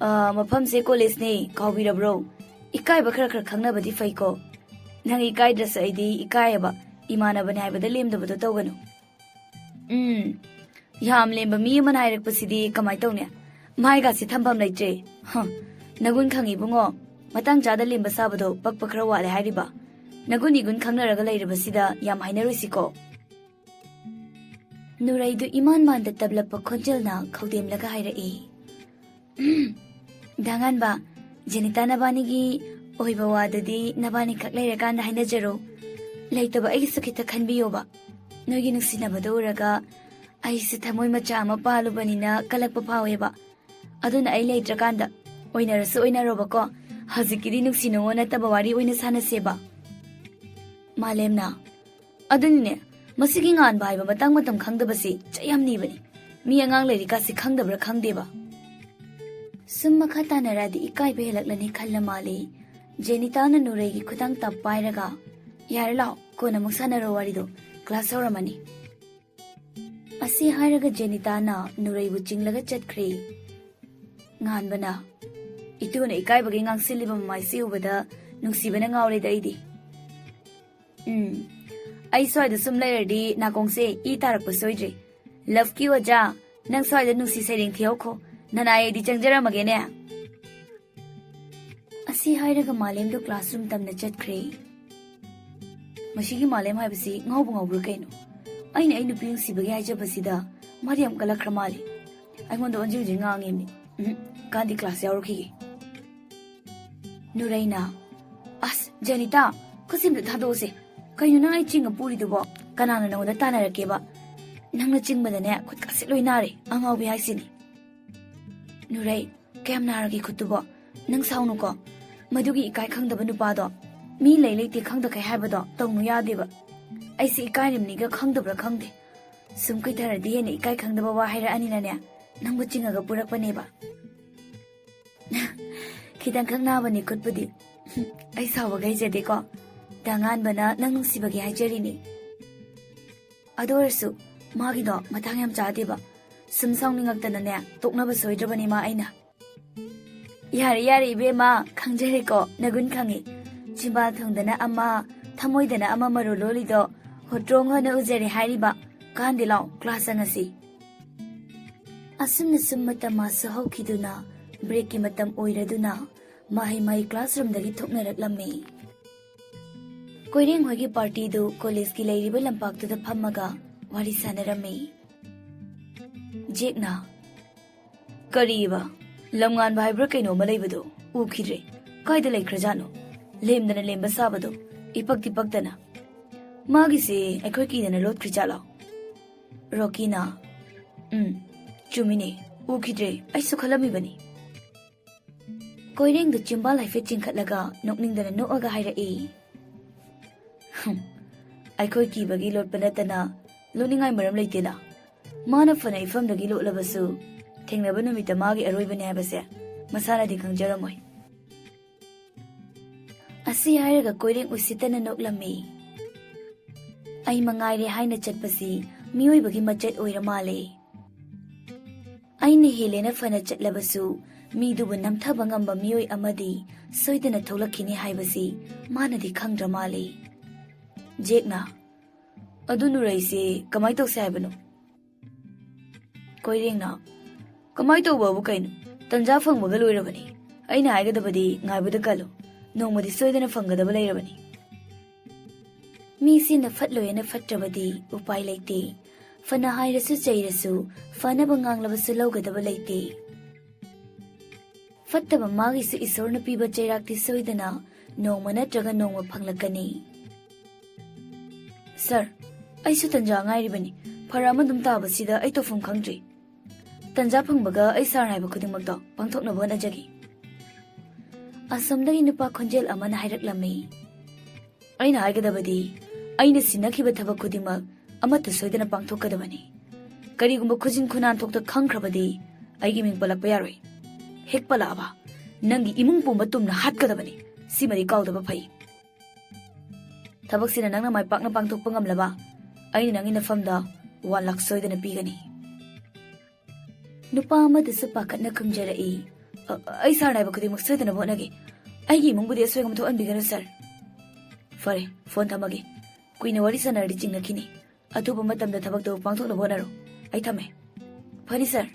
"ꯑ, ꯃꯐꯝꯁꯦ ꯀꯣꯂꯦꯖꯅꯦ, ꯀꯥꯎꯕꯤꯔꯕ꯭ꯔꯣ? ꯏꯀꯥꯏꯕ ꯈꯔ ꯈꯔ ꯈꯪꯅꯕꯗꯤ ꯐꯩꯀꯣ꯫ ꯅꯪ ꯏꯀꯥꯏꯗ꯭ꯔꯁꯨ ꯑꯩꯗꯤ ꯏꯀꯥꯏꯌꯦꯕ, ꯏꯃꯥꯟꯅꯕꯅꯦ ꯍꯥꯏꯕꯗ ꯂꯦꯝꯗꯕꯗꯣ ꯇꯧꯒꯅꯨ꯫" "ꯎꯝ, ꯌꯥꯝ ꯂꯦꯝꯕ ꯃꯤ ꯑꯃꯅ ꯍꯥꯏꯔꯛꯄꯁꯤꯗꯤ ꯀꯃꯥꯏ ꯇꯧꯅꯤ? ꯃꯥꯏꯒꯥꯁꯦ ꯊꯝꯐꯝ ꯂꯩꯇ꯭ꯔꯦ꯫ ꯍ, ꯅꯒꯨꯟ ꯈꯪꯉꯤ ꯏꯕꯨꯡꯉꯣ꯫ ꯃꯇꯥꯡ ꯆꯥꯗ ꯂꯦꯝꯕ ꯁꯥꯕꯗꯣ ꯄꯛꯄ ꯈꯔ ꯋꯥꯠꯂꯦ ꯍꯥꯏꯔꯤꯕ꯫ ꯅꯒꯨꯟ ꯏꯒꯨꯟ ꯈꯪꯅꯔꯒ ꯂꯩꯔꯕꯁꯤꯗ ꯌꯥꯝ ꯍꯥꯏꯅꯔꯣꯏꯁꯤꯀꯣ꯫" ꯅꯨꯔꯩꯗꯨ ꯏꯃꯥꯟ ꯃꯥꯟꯗ ꯇꯞꯂꯞꯄ ꯈꯣꯟꯖꯦꯜꯅ ꯈꯧꯗꯦꯝꯂꯒ ꯍꯥꯏꯔꯛꯏ, "ꯗꯥ ꯉꯥꯟꯕ, ꯖꯦꯅꯤꯇꯥ ꯅꯕꯥꯅꯤꯒꯤ ꯑꯣꯏꯕ ꯋꯥꯗꯨꯗꯤ ꯅꯕꯥꯅꯤꯈꯛ ꯂꯩꯔꯀꯥꯟꯗ ꯍꯥꯏꯅꯖꯔꯣ꯫ ꯂꯩꯇꯕ ꯑꯩꯒꯤꯁꯨ ꯈꯤꯇ ꯈꯟꯕꯤꯌꯣꯕ꯫ ꯅꯣꯏꯒꯤ ꯅꯨꯡꯁꯤꯅꯕꯗꯣ ꯎꯔꯒ ꯑꯩꯁꯨ ꯊꯃꯣꯏ ꯃꯆꯥ ꯑꯃ ꯄꯥꯜꯂꯨꯕꯅꯤꯅ ꯀꯜꯂꯛꯄ ꯐꯥꯎꯋꯦꯕ꯫ ꯑꯗꯨꯅ ꯑꯩ ꯂꯩꯇ꯭ꯔꯀꯥꯟꯗ ꯑꯣꯏꯅꯔꯁꯨ ꯑꯣꯏꯅꯔꯣꯕꯀꯣ꯫ ꯍꯧꯖꯤꯛꯀꯤꯗꯤ ꯅꯨꯡꯁꯤ ꯅꯨꯡꯉꯣꯟ ꯅꯠꯇꯕ ꯋꯥꯔꯤ ꯑꯣꯏꯅ ꯁꯥꯟꯅꯁꯦꯕ꯫" ꯃꯥꯂꯦꯝꯅ, "ꯑꯗꯨꯅꯤꯅꯦ, ꯃꯁꯤꯒꯤ ꯉꯥꯟꯕ ꯍꯥꯏꯕ ꯃꯇꯥꯡ ꯃꯇꯝ ꯈꯪꯗꯕꯁꯤ ꯆꯩ ꯌꯥꯝ ꯅꯤꯕꯅꯤ꯫ ꯃꯤ ꯑꯉꯥꯡ ꯂꯩꯔꯤꯀꯥꯁꯤ ꯈꯪꯗꯕ꯭ꯔꯥ ꯈꯪꯗꯦꯕ꯫" ꯁꯨꯝ ꯃꯈꯥ ꯇꯥꯅꯔꯗꯤ ꯏꯀꯥꯏꯕ ꯍꯦꯜꯂꯛꯂꯅꯤ ꯈꯜꯂ ꯃꯥꯜꯂꯤ꯫ ꯖꯦꯅꯤꯇꯥꯅ ꯅꯨꯔꯩꯒꯤ ꯈꯨꯗꯥꯡ ꯇꯞ ꯄꯥꯏꯔꯒ, "ꯌꯥꯔꯦ, ꯂꯥꯛꯑꯣ, ꯀꯣꯟꯅ ꯑꯃꯨꯛ ꯁꯥꯟꯅꯔꯣ ꯋꯥꯔꯤꯗꯣ, ꯀ꯭ꯂꯥꯁ ꯍꯧꯔꯝꯃꯅꯤ꯫" ꯑꯁꯤ ꯍꯥꯏꯔꯒ ꯖꯦꯅꯤꯇꯥꯅ ꯅꯨꯔꯩꯕꯨ ꯆꯤꯡꯂꯒ ꯆꯠꯈ꯭ꯔꯦ꯫ ꯉꯥꯟꯕꯅ, "ꯏꯇꯨꯅ ꯏꯀꯥꯏꯕꯒꯤ ꯉꯥꯡꯁꯤꯜꯂꯤꯕ ꯃꯃꯥꯏꯁꯤ ꯎꯕꯗ ꯅꯨꯡꯁꯤꯕꯅ ꯉꯥꯎꯔꯦꯗ ꯑꯩꯗꯤ꯫ ꯎꯝ, ꯑꯩ ꯁ꯭ꯋꯥꯏꯗ ꯁꯨꯝ ꯂꯩꯔꯗꯤ ꯅꯥꯀꯣꯡꯁꯦ ꯏ ꯇꯥꯔꯛꯄ ꯁꯣꯏꯗ꯭ꯔꯦ꯫ ꯂꯚꯀꯤ ꯑꯣꯖꯥ, ꯅꯪ ꯁ꯭ꯋꯥꯏꯗ ꯅꯨꯡꯁꯤ ꯁꯩꯔꯦꯡ ꯊꯤꯍꯧꯈꯣ꯫ ꯅꯅꯥꯏ ꯑꯩꯗꯤ ꯆꯪꯖꯔꯝꯃꯒꯦꯅꯦ꯫ ꯑꯁꯤ ꯍꯥꯏꯔꯒ ꯃꯥꯂꯦꯝꯗꯣ classroom ꯇꯝꯅ ꯆꯠꯈ꯭ꯔꯦ꯫ ꯃꯁꯤꯒꯤ ꯃꯥꯂꯦꯝ ꯍꯥꯏꯕꯁꯤ ꯉꯥꯎꯕ ꯉꯥꯎꯕ꯭ꯔꯥ ꯀꯩꯅꯣ? ꯑꯩꯅ ꯑꯩ ꯅꯨꯄꯤ ꯅꯨꯡꯁꯤꯕꯒꯤ ꯍꯥꯏꯖꯕꯁꯤꯗ ꯃꯥꯗꯤ ꯌꯥꯝ ꯀꯜꯂꯛꯈ꯭ꯔ ꯃꯥꯜꯂꯦ꯫ ꯑꯩꯉꯣꯟꯗ ꯑꯣꯟꯁꯤꯟ ꯑꯣꯟꯁꯤꯟ ꯉꯥꯡꯉꯦꯃꯤ꯫ ꯎꯝ, ꯀꯥꯟꯗꯤ class ꯌꯥꯎꯔꯨꯈꯤꯒꯦ꯫ ꯅꯨꯔꯩꯅ, "ꯑꯁ, ꯖꯅꯤꯇꯥ, ꯈꯨꯠꯁꯤꯝꯗ ꯊꯥꯗꯣꯛꯑꯁꯦ꯫ ꯀꯩꯅꯣ ꯅꯪ ꯑꯩ ꯆꯤꯡꯉ ꯄꯨꯔꯤꯗꯨꯕꯣ? ꯀꯅꯥꯅ ꯅꯉꯣꯟꯗ ꯇꯥꯟꯅꯔꯛꯀꯦꯕ? ꯅꯪꯅ ꯆꯤꯡꯕꯗꯅꯦ ꯈꯨꯠꯀꯥꯁꯦ ꯂꯣꯏ ꯅꯥꯔꯦ, ꯑꯉꯥꯎꯕꯤ ꯍꯥꯏꯁꯤꯅꯤ꯫" ꯅꯨꯔꯩ, "ꯀꯌꯥꯝ ꯅꯥꯔꯒꯦ ꯈꯨꯠꯇꯨꯕꯣ? ꯅꯪ ꯁꯥꯎꯅꯨꯀꯣ꯫ ꯃꯗꯨꯒꯤ ꯏꯀꯥꯏ ꯈꯪꯗꯕ ꯅꯨꯄꯥꯗꯣ, ꯃꯤ ꯂꯩ ꯂꯩꯇꯦ ꯈꯪꯗꯈꯩ ꯍꯥꯏꯕꯗꯣ ꯇꯧꯅꯨ ꯌꯥꯗꯦꯕ꯫ ꯑꯩꯁꯦ ꯏꯀꯥꯏꯔꯤꯕꯅꯤꯒ ꯈꯪꯗꯕ꯭ꯔꯥ ꯈꯪꯗꯦ꯫ ꯁꯨꯝ ꯀꯩꯊꯔꯗꯤ ꯍꯦꯟꯅ ꯏꯀꯥꯏ ꯈꯪꯗꯕ ꯋꯥ ꯍꯥꯏꯔꯛꯑꯅꯤꯅꯅꯦ, ꯅꯪꯕꯨ ꯆꯤꯡꯉꯒ ꯄꯨꯔꯛꯄꯅꯦꯕ꯫" "ꯈꯤꯇꯪꯈꯛ ꯅꯥꯕꯅꯤ ꯈꯨꯠꯄꯨꯗꯤ꯫ ꯑꯩ ꯁꯥꯎꯕꯒ ꯍꯩꯖꯗꯦꯀꯣ꯫ ꯗꯥ ꯉꯥꯟꯕꯅ ꯅꯪ ꯅꯨꯡꯁꯤꯕꯒꯤ ꯍꯥꯏꯖꯔꯤꯅꯤ꯫" ꯑꯗꯨ ꯑꯣꯏꯔꯁꯨ ꯃꯥꯒꯤꯗꯣ ꯃꯇꯥꯡ ꯌꯥꯝ ꯆꯥꯗꯦꯕ꯫ ꯁꯨꯝ ꯁꯥꯎꯅꯤꯡꯉꯛꯇꯅꯅꯦ ꯇꯣꯛꯅꯕ ꯁꯣꯏꯗ꯭ꯔꯕꯅꯤ ꯃꯥ ꯑꯩꯅ꯫ "ꯌꯥꯔꯦ, ꯌꯥꯔꯦ ꯏꯕꯦꯝꯃ, ꯈꯪꯖꯔꯦꯀꯣ, ꯅꯒꯨꯟ ꯈꯪꯉꯤ꯫ ꯆꯤꯝꯕꯥꯜ ꯊꯣꯡꯗꯅ ꯑꯃ, ꯊꯃꯣꯏꯗꯅ ꯑꯃ ꯃꯔꯣꯜ ꯂꯣꯜꯂꯤꯗꯣ ꯍꯣꯇ꯭ꯔꯣꯡ ꯍꯣꯠꯅ ꯎꯖꯔꯦ ꯍꯥꯏꯔꯤꯕ꯫ ꯀꯥꯟꯗꯦ ꯂꯥꯎ, class ꯆꯪꯉꯁꯤ꯫" ꯑꯁꯨꯝꯅ ꯁꯨꯝ ꯃꯇꯝ ꯃꯥꯁꯨ ꯍꯧꯈꯤꯗꯨꯅ, breakꯀꯤ ꯃꯇꯝ ꯑꯣꯏꯔꯗꯨꯅ, ꯃꯍꯩ ꯃꯍꯩ classroomꯗꯒꯤ ꯊꯣꯛꯅꯔꯛꯂꯝꯃꯤ꯫ ꯀꯣꯏꯔꯦꯡ ꯍꯣꯏꯒꯤ partyꯗꯨ collegeꯀꯤ ꯂꯩꯔꯤꯕ ꯂꯝꯄꯥꯛꯇꯨꯗ ꯐꯝꯃꯒ ꯋꯥꯔꯤ ꯁꯥꯟꯅꯔꯝꯃꯤ꯫ ꯖꯦꯛꯅ, "ꯀꯔꯤꯕ? ꯂꯝꯉꯥꯟꯕ ꯍꯥꯏꯕ꯭ꯔꯥ ꯀꯩꯅꯣꯝꯃ ꯂꯩꯕꯗꯣ ꯎꯈꯤꯗ꯭ꯔꯦ꯫ ꯀꯥꯏꯗ ꯂꯩꯈ꯭ꯔꯖꯥꯠꯅꯣ? ꯂꯦꯝꯗꯅ ꯂꯦꯝꯕ ꯁꯥꯕꯗꯣ, ꯏꯄꯛꯇꯤ ꯄꯛꯇꯅ꯫ ꯃꯥꯒꯤꯁꯦ ꯑꯩꯈꯣꯏ ꯀꯤꯗꯅ ꯂꯣꯠꯈ꯭ꯔꯤꯖꯥꯠꯂꯣ?" ꯔꯣꯀꯤꯅ, "ꯎꯝ, ꯆꯨꯝꯃꯤꯅꯦ, ꯎꯈꯤꯗ꯭ꯔꯦ, ꯑꯩꯁꯨ ꯈꯜꯂꯝꯃꯤꯕꯅꯤ꯫" ꯀꯣꯏꯔꯦꯡꯗꯨ ꯆꯤꯝꯕꯥꯜ ꯍꯥꯏꯐꯦꯠ ꯆꯤꯡꯈꯠꯂꯒ ꯅꯣꯛꯅꯤꯡꯗꯅ ꯅꯣꯛꯑꯒ ꯍꯥꯏꯔꯛꯏ, "ꯍꯨꯝ, ꯑꯩꯈꯣꯏ ꯀꯤꯕꯒꯤ ꯂꯣꯠꯄ ꯅꯠꯇꯅ ꯂꯣꯠꯅꯤꯡꯉꯥꯏ ꯃꯔꯝ ꯂꯩꯇꯦꯅ꯫ ꯃꯥꯅ ꯐꯅ ꯏꯐꯝꯗꯒꯤ ꯂꯣꯠꯂꯕꯁꯨ ꯊꯦꯡꯅꯕ ꯅꯨꯃꯤꯠꯇ ꯃꯥꯒꯤ ꯑꯔꯣꯏꯕꯅꯤ ꯍꯥꯏꯕꯁꯦ ꯃꯁꯥꯅꯗꯤ ꯈꯪꯖꯔꯝꯃꯣꯏ꯫" ꯑꯁꯤ ꯍꯥꯏꯔꯒ ꯀꯣꯏꯔꯦꯡ ꯎꯁꯤꯠꯇꯅ ꯅꯣꯛꯂꯝꯃꯤ꯫ ꯑꯩ ꯃꯉꯥꯏꯔꯦ ꯍꯥꯏꯅ ꯆꯠꯄꯁꯤ ꯃꯤꯑꯣꯏꯕꯒꯤ ꯃꯆꯠ ꯑꯣꯏꯔ ꯃꯥꯜꯂꯦ꯫ ꯑꯩꯅ ꯍꯦꯜꯂꯦꯅ ꯐꯅ ꯆꯠꯂꯕꯁꯨ ꯃꯤꯗꯨꯕꯨ ꯅꯝꯊꯕ ꯉꯝꯕ ꯃꯤꯑꯣꯏ ꯑꯃꯗꯤ ꯁꯣꯏꯗꯅ ꯊꯣꯛꯂꯛꯈꯤꯅꯤ ꯍꯥꯏꯕꯁꯤ ꯃꯥꯅꯗꯤ ꯈꯪꯗ꯭ꯔ ꯃꯥꯜꯂꯦ꯫ ꯖꯦꯛꯅ, "ꯑꯗꯨ ꯅꯨꯔꯩꯁꯦ ꯀꯃꯥꯏ ꯇꯧꯁꯦ ꯍꯥꯏꯕꯅꯣ?" ꯀꯣꯏꯔꯦꯡꯅ, "ꯀꯃꯥꯏ ꯇꯧꯕꯕꯨ ꯀꯩꯅꯣ? ꯇꯟꯖꯥ ꯐꯪꯕꯒ ꯂꯣꯏꯔꯕꯅꯤ꯫ ꯑꯩꯅ ꯍꯥꯏꯒꯗꯕꯗꯤ ꯉꯥꯏꯕꯗ ꯀꯜꯂꯨ꯫ ꯅꯣꯡꯃꯗꯤ ꯁꯣꯏꯗꯅ ꯐꯪꯒꯗꯕ ꯂꯩꯔꯕꯅꯤ꯫" ꯃꯤꯁꯤꯅ ꯐꯠꯂꯣꯏꯅ ꯐꯠꯇ꯭ꯔꯕꯗꯤ ꯎꯄꯥꯏ ꯂꯩꯇꯦ꯫ ꯐꯅ ꯍꯥꯏꯔꯁꯨ ꯆꯩꯔꯁꯨ, ꯐꯅꯕ ꯉꯥꯡꯂꯕꯁꯨ ꯂꯧꯒꯗꯕ ꯂꯩꯇꯦ꯫ ꯐꯠꯇꯕ ꯃꯥꯒꯤꯁꯨ ꯏꯁꯣꯔꯅ ꯄꯤꯕ ꯆꯩꯔꯥꯛꯇꯤ ꯁꯣꯏꯗꯅ ꯅꯣꯡꯃ ꯅꯠꯇ꯭ꯔꯒ ꯅꯣꯡꯃ ꯐꯪꯂꯛꯀꯅꯤ꯫ "ꯁꯥꯔ, ꯑꯩꯁꯨ ꯇꯟꯖꯥ ꯉꯥꯏꯔꯤꯕꯅꯤ꯫ ꯐꯔꯛ ꯑꯃ ꯑꯗꯨꯝ ꯇꯥꯕꯁꯤꯗ ꯑꯩ ꯇꯧꯐꯝ ꯈꯪꯗ꯭ꯔꯦ꯫ ꯇꯟꯖꯥ ꯐꯪꯕꯒ ꯑꯩ ꯁꯥꯔꯅ ꯍꯥꯏꯕ ꯈꯨꯗꯤꯡꯃꯛꯇꯣ ꯄꯥꯡꯊꯣꯛꯅꯕ ꯍꯣꯠꯅꯖꯒꯦ꯫" ꯑꯁꯣꯝꯗꯒꯤ ꯅꯨꯄꯥ ꯈꯣꯟꯖꯦꯜ ꯑꯃꯅ ꯍꯥꯏꯔꯛꯂꯝꯃꯤ꯫ "ꯑꯩꯅ ꯍꯥꯏꯒꯗꯕꯗꯤ, ꯑꯩꯅ ꯁꯤꯟꯅꯈꯤꯕ ꯊꯕꯛ ꯈꯨꯗꯤꯡꯃꯛ ꯑꯃꯠꯇ ꯁꯣꯏꯗꯅ ꯄꯥꯡꯊꯣꯛꯀꯗꯕꯅꯤ꯫ ꯀꯔꯤꯒꯨꯝꯕ ꯈꯨꯖꯤꯟ ꯈꯨꯅꯥꯟ ꯊꯣꯛꯇ ꯈꯪꯈ꯭ꯔꯕꯗꯤ ꯑꯩꯒꯤ ꯃꯤꯡ ꯄꯜꯂꯛꯄ ꯌꯥꯔꯣꯏ꯫ ꯍꯦꯛ ꯄꯜꯂꯛꯑꯕ, ꯅꯪꯒꯤ ꯏꯃꯨꯡ ꯄꯨꯝꯕ ꯇꯨꯝꯅ ꯍꯥꯠꯀꯗꯕꯅꯤ꯫ ꯁꯤꯃꯗꯤ ꯀꯥꯎꯗꯕ ꯐꯩ꯫ ꯊꯕꯛꯁꯤꯅ ꯅꯪꯅ ꯃꯥꯏ ꯄꯥꯛꯅ ꯄꯥꯡꯊꯣꯛꯄ ꯉꯝꯂꯕ, ꯑꯩꯅ ꯅꯪꯒꯤ ꯅꯐꯝꯗ ꯋꯥꯟ ꯂꯥꯈ ꯁꯣꯏꯗꯅ ꯄꯤꯒꯅꯤ꯫" ꯅꯨꯄꯥ ꯑꯃꯗꯨꯁꯨ ꯄꯥꯈꯠꯅ ꯈꯨꯝꯖꯔꯛꯏ꯫ "ꯑ, ꯑꯩ ꯁꯥꯔꯅ ꯍꯥꯏꯕ ꯈꯨꯗꯤꯡꯃꯛ ꯁꯣꯏꯗꯅꯕ ꯍꯣꯠꯅꯒꯦ꯫ ꯑꯩꯒꯤ ꯏꯃꯨꯡꯕꯨꯗꯤ ꯑꯁꯣꯏ ꯑꯉꯥꯝ ꯊꯣꯛꯍꯟꯕꯤꯒꯅꯨ, ꯁꯥꯔ꯫" "ꯐꯔꯦ, ꯐꯣꯟ ꯊꯝꯃꯒꯦ꯫ ꯀꯨꯏꯅ ꯋꯥꯔꯤ ꯁꯥꯟꯅꯔꯗꯤ ꯆꯤꯡꯅꯈꯤꯅꯤ꯫ ꯑꯊꯨꯕ ꯃꯇꯝꯗ ꯊꯕꯛꯇꯨ ꯄꯥꯡꯊꯣꯛꯅꯕ ꯍꯣꯠꯅꯔꯣ꯫ ꯑꯩ ꯊꯝꯃꯦ꯫" "ꯐꯅꯤ, ꯁꯥꯔ꯫"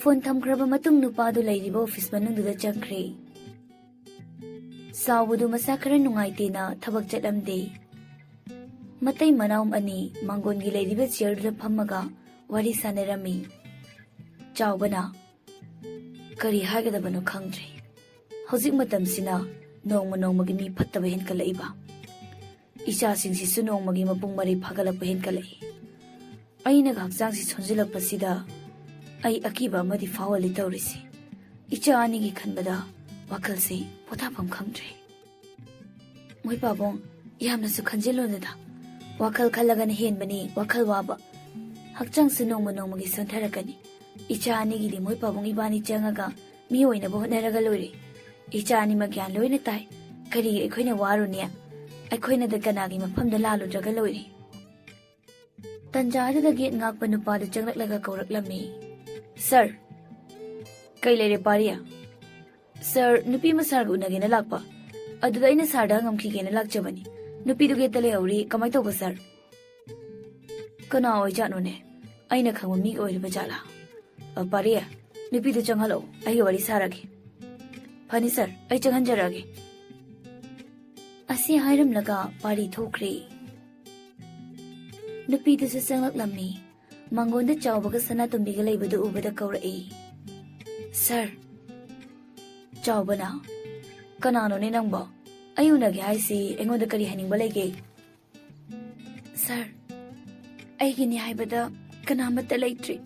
ꯐꯣꯟ ꯊꯝꯈ꯭ꯔꯕ ꯃꯇꯨꯡ ꯅꯨꯄꯥꯗꯨ ꯂꯩꯔꯤꯕ ꯑꯣꯐꯤꯁ ꯃꯅꯨꯡꯗꯨꯗ ꯆꯪꯈ꯭ꯔꯦ꯫ ꯆꯥꯎꯕꯗꯨ ꯃꯁꯥ ꯈꯔ ꯅꯨꯡꯉꯥꯏꯇꯦꯅ ꯊꯕꯛ ꯆꯠꯂꯝꯗꯦ꯫ ꯃꯇꯩ ꯃꯅꯥꯎ ꯑꯅꯤ ꯃꯥꯡꯒꯣꯟꯒꯤ ꯂꯩꯔꯤꯕ ꯆꯤꯌꯔꯗꯨꯗ ꯐꯝꯃꯒ ꯋꯥꯔꯤ ꯁꯥꯟꯅꯔꯝꯃꯤ꯫ ꯆꯥꯎꯕꯅ, "ꯀꯔꯤ ꯍꯥꯏꯒꯗꯕꯅꯣ ꯈꯪꯗ꯭ꯔꯦ꯫ ꯍꯧꯖꯤꯛ ꯃꯇꯝꯁꯤꯅ ꯅꯣꯡꯃ ꯅꯣꯡꯃꯒꯤ ꯃꯤ ꯐꯠꯇꯕ ꯍꯦꯟꯀꯠꯂꯛꯏꯕ꯫ ꯏꯆꯥꯁꯤꯡꯁꯤꯁꯨ ꯅꯣꯡꯃꯒꯤ ꯃꯄꯨꯡ ꯃꯔꯩ ꯐꯥꯒꯠꯂꯛꯄ ꯍꯦꯟꯀꯠꯂꯛꯏ꯫ ꯑꯩꯅꯒ ꯍꯛꯆꯥꯡꯁꯤ ꯁꯣꯟꯖꯤꯜꯂꯛꯄꯁꯤꯗ ꯑꯩ ꯑꯀꯤꯕ ꯑꯃꯗꯤ ꯐꯥꯎꯍꯜꯂꯤ ꯇꯧꯔꯤꯁꯤ꯫ ꯏꯆꯥ ꯑꯅꯤꯒꯤ ꯈꯟꯕꯗ ꯋꯥꯈꯜꯁꯤ ꯄꯣꯊꯥꯐꯝ ꯈꯪꯗ꯭ꯔꯦ꯫" "ꯃꯣꯏ ꯄꯥꯕꯨꯡ, ꯌꯥꯝꯅꯁꯨ ꯈꯟꯖꯤꯜꯂꯨꯅꯨꯗ꯫ ꯋꯥꯈꯜ ꯈꯜꯂꯒꯅ ꯍꯦꯟꯕꯅꯤ ꯋꯥꯈꯜ ꯋꯥꯕ꯫ ꯍꯛꯆꯥꯡꯁꯨ ꯅꯣꯡꯃ ꯅꯣꯡꯃꯒꯤ ꯁꯣꯟꯊꯔꯛꯀꯅꯤ꯫ ꯏꯆꯥ ꯑꯅꯤꯒꯤꯗꯤ ꯃꯣꯏ ꯄꯥꯕꯨꯡ ꯏꯕꯥꯅꯤ ꯆꯪꯉꯒ ꯃꯤ ꯑꯣꯏꯅꯕ ꯍꯣꯠꯅꯔꯒ ꯂꯣꯏꯔꯦ꯫ ꯏꯆꯥ ꯑꯅꯤꯃꯛ ꯒ꯭ꯌꯥꯟ ꯂꯣꯏꯅ ꯇꯥꯏ꯫ ꯀꯔꯤꯒꯤ ꯑꯩꯈꯣꯏꯅ ꯋꯥꯔꯨꯅꯤ? ꯑꯩꯈꯣꯏꯅꯗ ꯀꯅꯥꯒꯤ ꯃꯐꯝꯗ ꯂꯥꯜꯂꯨꯗ꯭ꯔꯒ ꯂꯣꯏꯔꯦ꯫" ꯇꯟꯖꯥꯗꯨꯗ ꯒꯦꯠ ꯉꯥꯛꯄ ꯅꯨꯄꯥꯗꯨ ꯆꯪꯂꯛꯂꯒ ꯀꯧꯔꯛꯂꯝꯃꯤ, "ꯁꯥꯔ!" ꯀꯩ ꯂꯩꯔꯦ, ꯄꯥꯔꯤ? ꯁꯥꯔ, ꯅꯨꯄꯤ ꯑꯃ ꯁꯥꯔꯒ ꯎꯅꯒꯦꯅ ꯂꯥꯛꯄ꯫ ꯑꯗꯨꯗ ꯑꯩꯅ ꯁꯥꯔꯗ ꯍꯪꯉꯝꯈꯤꯒꯦꯅ ꯂꯥꯛꯆꯕꯅꯤ꯫ ꯅꯨꯄꯤꯗꯨ ꯒꯦꯠꯇ ꯂꯩꯍꯧꯔꯤ꯫ ꯀꯃꯥꯏ ꯇꯧꯕ, ꯁꯥꯔ? ꯀꯅꯥ ꯑꯣꯏꯖꯥꯠꯅꯣꯅꯦ? ꯑꯩꯅ ꯈꯪꯕ ꯃꯤꯒ ꯑꯣꯏꯔꯤꯕ ꯖꯥꯠꯂꯥ? ꯑ, ꯄꯥꯔꯤ, ꯅꯨꯄꯤꯗꯨ ꯆꯪꯍꯜꯂꯛꯎ, ꯑꯩꯒ ꯋꯥꯔꯤ ꯁꯥꯔꯒꯦ꯫ ꯐꯅꯤ ꯁꯥꯔ, ꯑꯩ ꯆꯪꯍꯟꯖꯔꯛꯑꯒꯦ꯫ ꯑꯁꯤ ꯍꯥꯏꯔꯝꯂꯒ ꯄꯥꯔꯤ ꯊꯣꯛꯈ꯭ꯔꯦ꯫ ꯅꯨꯄꯤꯗꯨꯁꯨ ꯆꯪꯂꯛꯂꯝꯃꯤ꯫ ꯃꯥꯡꯒꯣꯟꯗ ꯆꯥꯎꯕꯒ ꯁꯅꯥꯇꯣꯝꯕꯤꯒ ꯂꯩꯕꯗꯨ ꯎꯕꯗ ꯀꯧꯔꯛꯏ, "ꯁꯥꯔ!" ꯆꯥꯎꯕꯅ, "ꯀꯅꯥꯅꯣꯅꯦ ꯅꯪꯕꯣ? ꯑꯩ ꯎꯅꯒꯦ ꯍꯥꯏꯁꯤ ꯑꯩꯉꯣꯟꯗ ꯀꯔꯤ ꯍꯥꯏꯅꯤꯡꯕ ꯂꯩꯒꯦ?" "ꯁꯥꯔ, ꯑꯩꯒꯤꯅꯤ ꯍꯥꯏꯕꯗ ꯀꯅꯥꯃꯠꯇ ꯂꯩꯇ꯭ꯔꯤ꯫